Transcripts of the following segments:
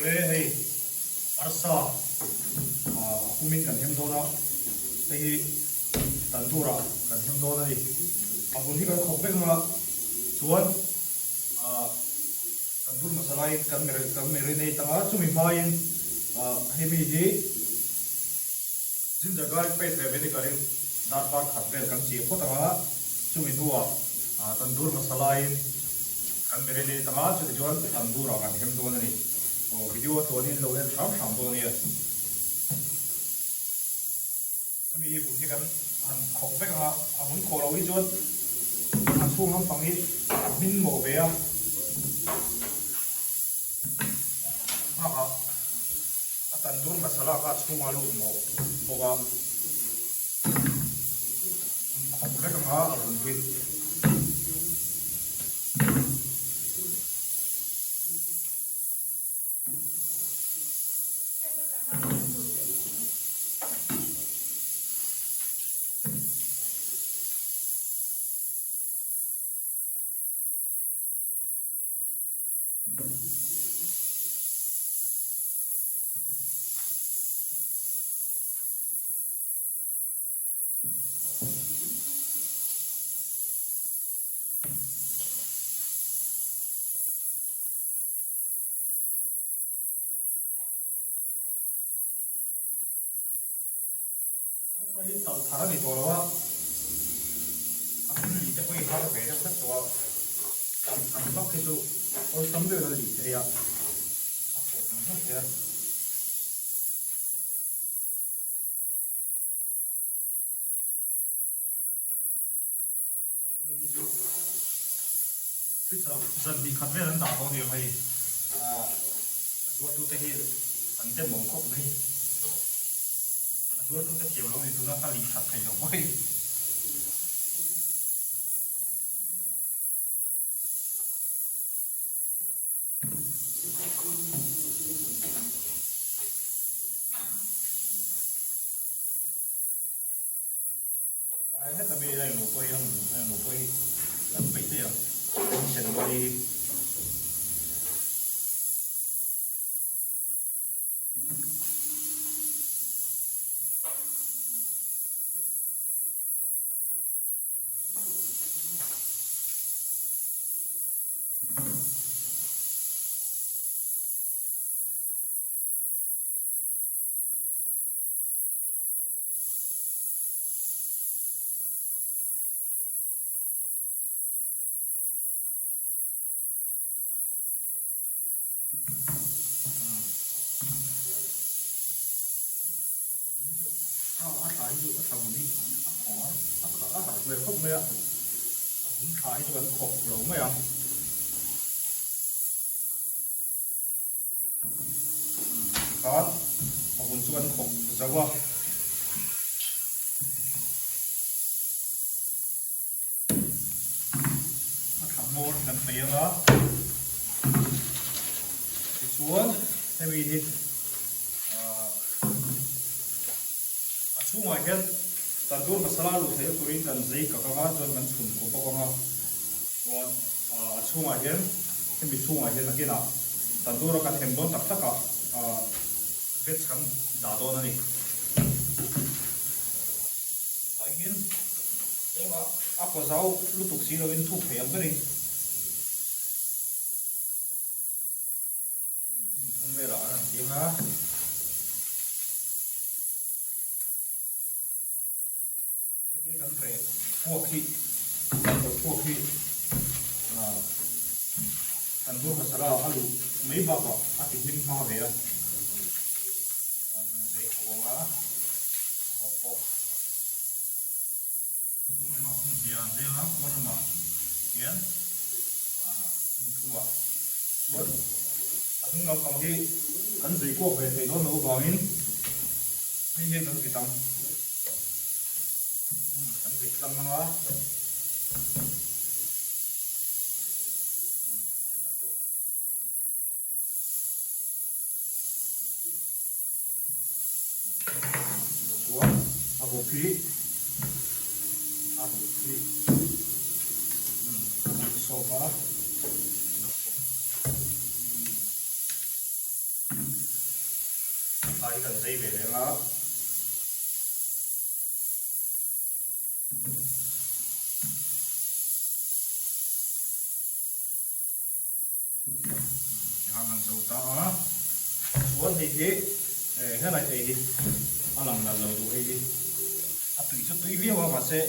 Awle hei arsa a pumin kan hem dawn a, hei hi tandoor ah kan hem dawn a ni. A vun hi kan khawp vek anga chuan ah tandoor masala in kan kan marinate anga chumi hmain ah hemi hi ginger garlic paste leh vinegar in darkar khat vel kan chiah phawt anga chumi hnuah ah tandoor masala in Kan marinate anga chuti chuan tandoor ah kan hem dawn a ni. Aw video a tluanin lo en hram hram dawn nia. Hemi hi vun hi kan han khawk vek anga a vun khawh loh hi chuan a chhung lampang hi a hmin mawh ve a. Bakah a tandoor masala kha a chhungah a lut mawh bawk a. Khawp vek anga a vun hi. Hei hi talh thar a ni tawh lo a, a hmun lih te pawh hi har ve deuh hlek tawh a, talh thar vak hi chu awlsam deuhin a lih theih a, a khawh hnawm hlauh thei a. Hei hi chu fridge ah zan hnih khat vel an dah tawh aniang hei a zuartute hi an dem awm khawp mai a zuartute thiam lo ni tuna ka lih that thei lo pawh hei. Ai heta mi a englo pawh hi a englo pawh hi kan peih daih ang kan sen rual hi. A thla hi chu a thla vun hi a khawng a a harh hmel khawp mai a a vun thla hi chu kan khawk lo mai ang. Tikhan a vun chu kan khawk zo a. A thla hmawr hi kan hmei ang a. Tichuan hemi hi a chhungah hian tandoor masala luh theihna turin kan zei kak ang a chuan kan chhun kawp bawk ang a. Chuan a chhungah hian hemi chhungah hian nakinah tandoor a kan hem dawn tak tak ah veg kan dah dawn a ni. Tah hian engah a kaw zau lutuk si loin thuk thei ang berin hmun thum velah an han tling a. Hetia kan reh puak hi kan tawlh puak hi tandoor masala a luh mai bakah a ti hlim hma ve a, an zei ho ang a, a hawp pawh chhung lamah hmun hnih ah an zei ang a, pawn lamah hian hmun thum ah chuan a hnung lampang hi kan zei kuak ve thei dawn loh avangin hei hian kan vit ang. Kan vit tlang ang a. Chuan a bawp hi a ruh hi a han sawp a. Thlai hi kan zei ve leh anga. Tikhan kan zo ta a, chuan hei hi helai te hi a lang nalh lo duh hei hi a tui chu tui viau a mahse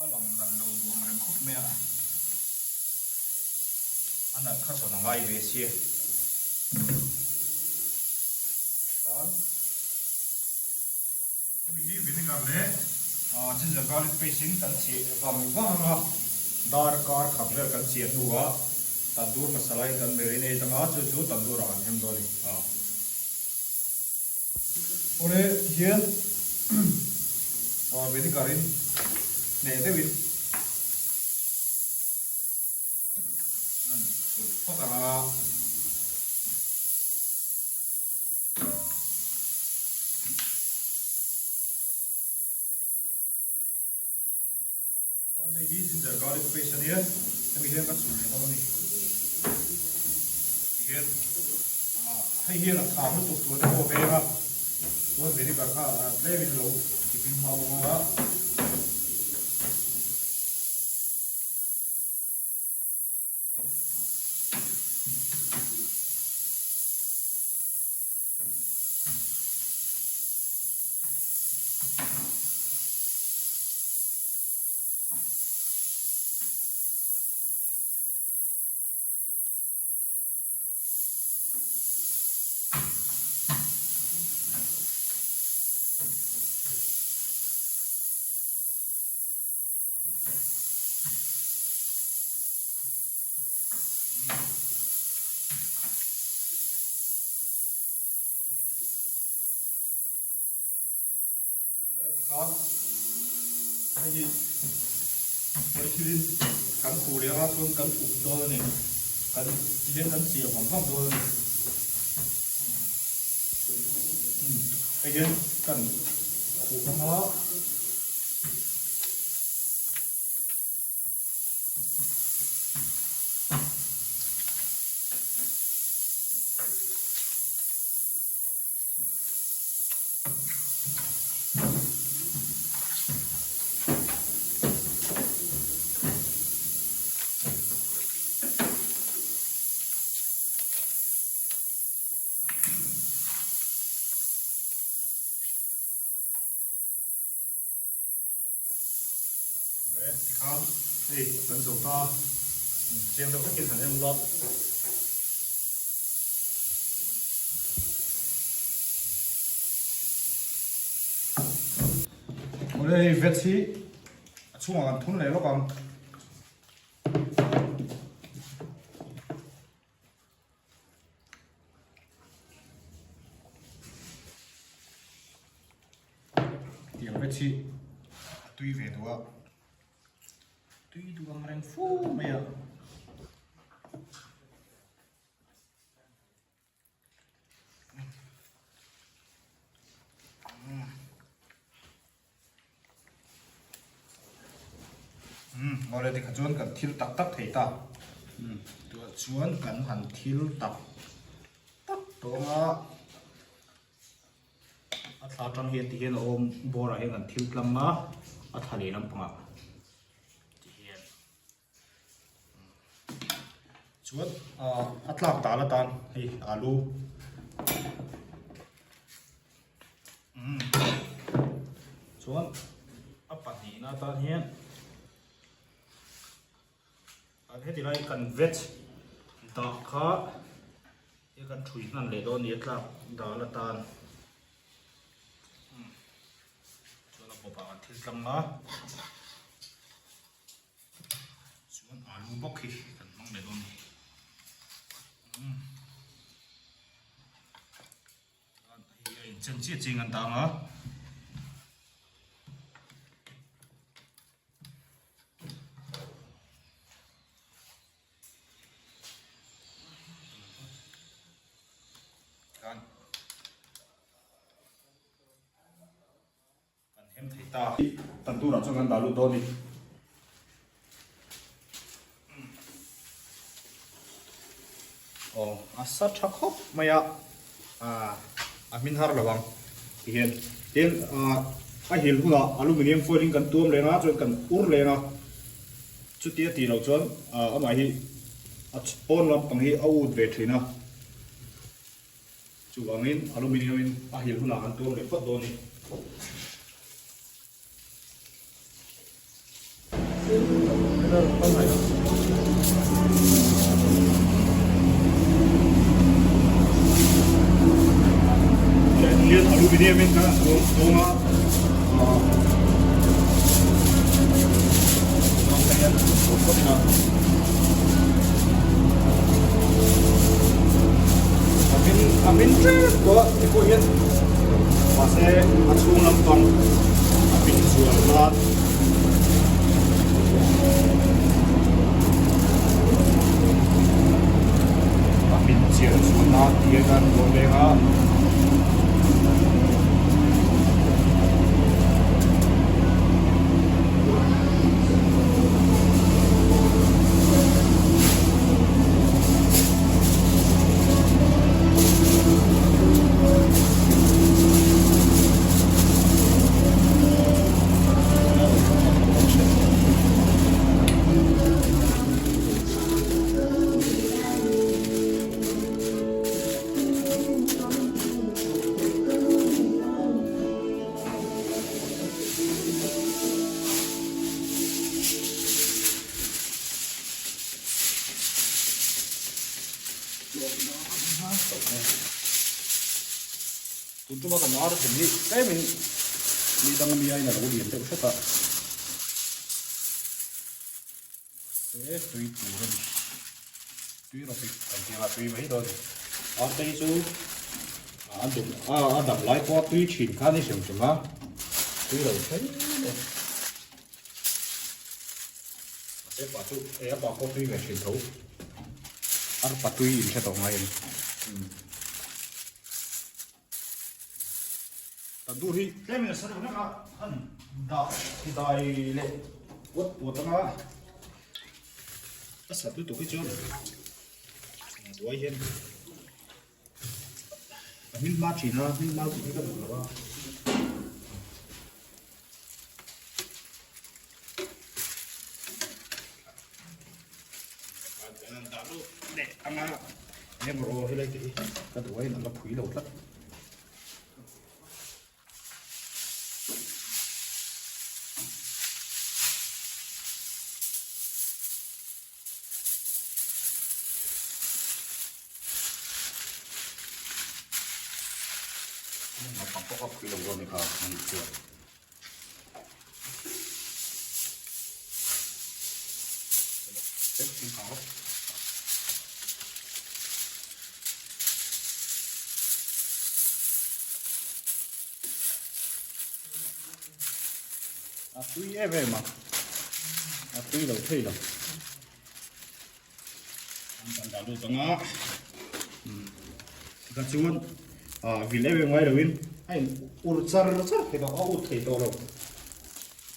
a lang nalh lo duh ang reng khawp mai a, a nalh kha chuan a ngai ve sia tikhan. Hemi hi vinegar leh ginger garlic paste in kan chiah vang vang anga dar kar khat vel kan chiah hnuah tandoor masala in kan marinate anga chu chu tandoor ah kan hem dawn a ni. Awle tihian vinegar in hneh deuhin sulh phawt anga. Hei hi ginger garlic paste a nia, hemi hian ka chhun leh dawn a ni. Tihian hei hian a thang lutuk tur te pawh a veng a, chuan vinegar kha tlemin lo tipin hma bawk a. Tikhan hei hi polythene kan khuh leh anga chuan kan up dawn a ni kan tihian kan chiah vang vang dawn a ni hei hian kan khuh anga. Tikhan hei kan zo ta chiang deuh takin han en ula. Awle hei veg hi a chhungah kan thun leh lawk ang. Tiang vek hi a tui ve duh a, tui duh ang reng fu mai a. Umm awle tikha chuan kan thil tak tak thei ta umm tunah chuan kan han thil tak tak tawng a a thla atang hian ti hian a awm bawr ah hian kan thil tlang a a thla leh lampangah ti hian chuan ah a tlak dal atan hei alu umm chuan a pahnihna atan hian an heti lai kan veg dah kha he kan thui hnan leh dawn a ni a tlak dal atan chuan a bawpah kan thil tlang a. Chuan alu bawk hi kan hmang leh dawn a ni. Umm. Hei a inchen chiah chiah in an dang a. Kan. Kan hem thei ta. Tandoor ah chuan kan dah lut dawn a ni. Aw a sa tha khawp mai a. a hmin har lo ang ti hian tin a hil hunah aluminium foil in kan tuam leng a chuan kan ur leng a chutia tih loh chuan amah hi a pawn lampang hi a ut ve thin a chuvangin aluminium in a hil hunah kan tuam leh phawt dawn a ni. Aluminium in kan dawn a a min ṭep tawh a ti pawh hian mahse a chhung lampang a pin zual nan a pin chian zual nan ti hian an buai leng a. Tun tuma kan ar them hi tlemin mi dang ami aiin a lo lian deuh hret a, mahse tui tur a ni, tui rawpik kan tih anga tui mai dawn a ni. Ar te hi chu a dum a dam lai pawh a tui thin kha a ni hrim hrim a, tui lo thleng e. Mahse pa chu ei a pa pawh tui ve thin tho. Arpa tui in hre tawh ngai em? Tandoor hi tlem in a sa deuh hlek a, han dah dai leh puat puat anga a sat lutuk hi chuan tuai hian a hmin hma thin a, hmin hma tih hi ka duh lo a. Anga engemaw helai te hi ka duh a in a la phui lo tlat. Naupang pawh kha phui lo dawn ni kha a nih chuan. A tui em em a, a tui lo thei lo. An kan dah lut anga tikha chuan vil em em ngai loin a in ur char char thei tawh a ut thei tawh lo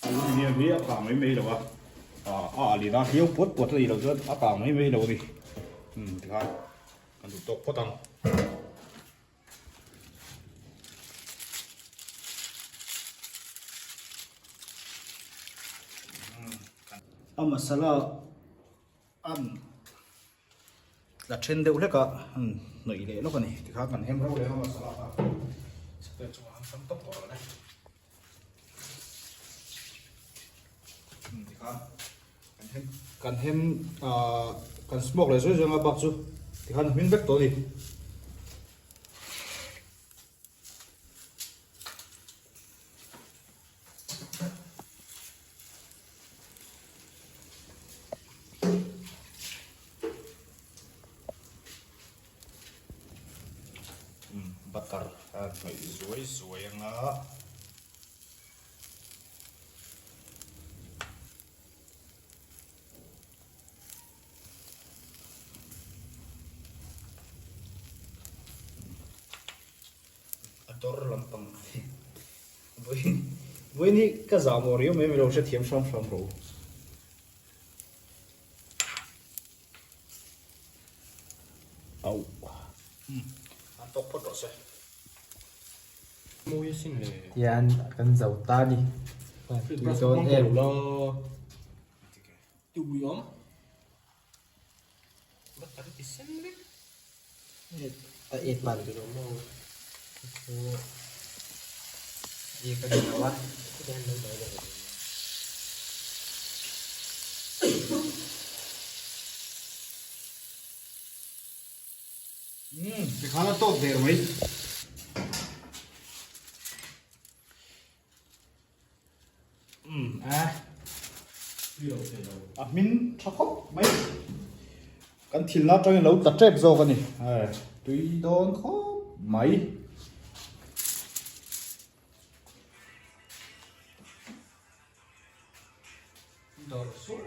aluminium hi a kang mai mai lo a a alin a hliau puat puat a nih loh chuan a kang mai mai lo a ni tikhan kan duh tawk phawt ang. A masala an tla then deuh hlek a an hnawih leh lawk a ni tikhan kan hem ro leh a masala kha step chungah an sam tawp tawh lo le tikhan kan hem kan hem ah kan smoke leh zui zui anga bak chu tikhan a hming vek tawh a ni. Butter a hnawih zuai zuai anga. A dawr lampang vawiin vawiin hi ka zah maw riau mai milo hrethiam hram hram rawh u. Auh. Han tawk phawt rawh se. Tian kan zo ta a ni. Tui dawn em. A ek man ek a ni lo a. Umm tikhan a tawk der mai. Umm a a hmin tha khawp mai. Kan thilna atangin lo tla tep zawk a ni. Tui dawn khawp mai. Dawr suh.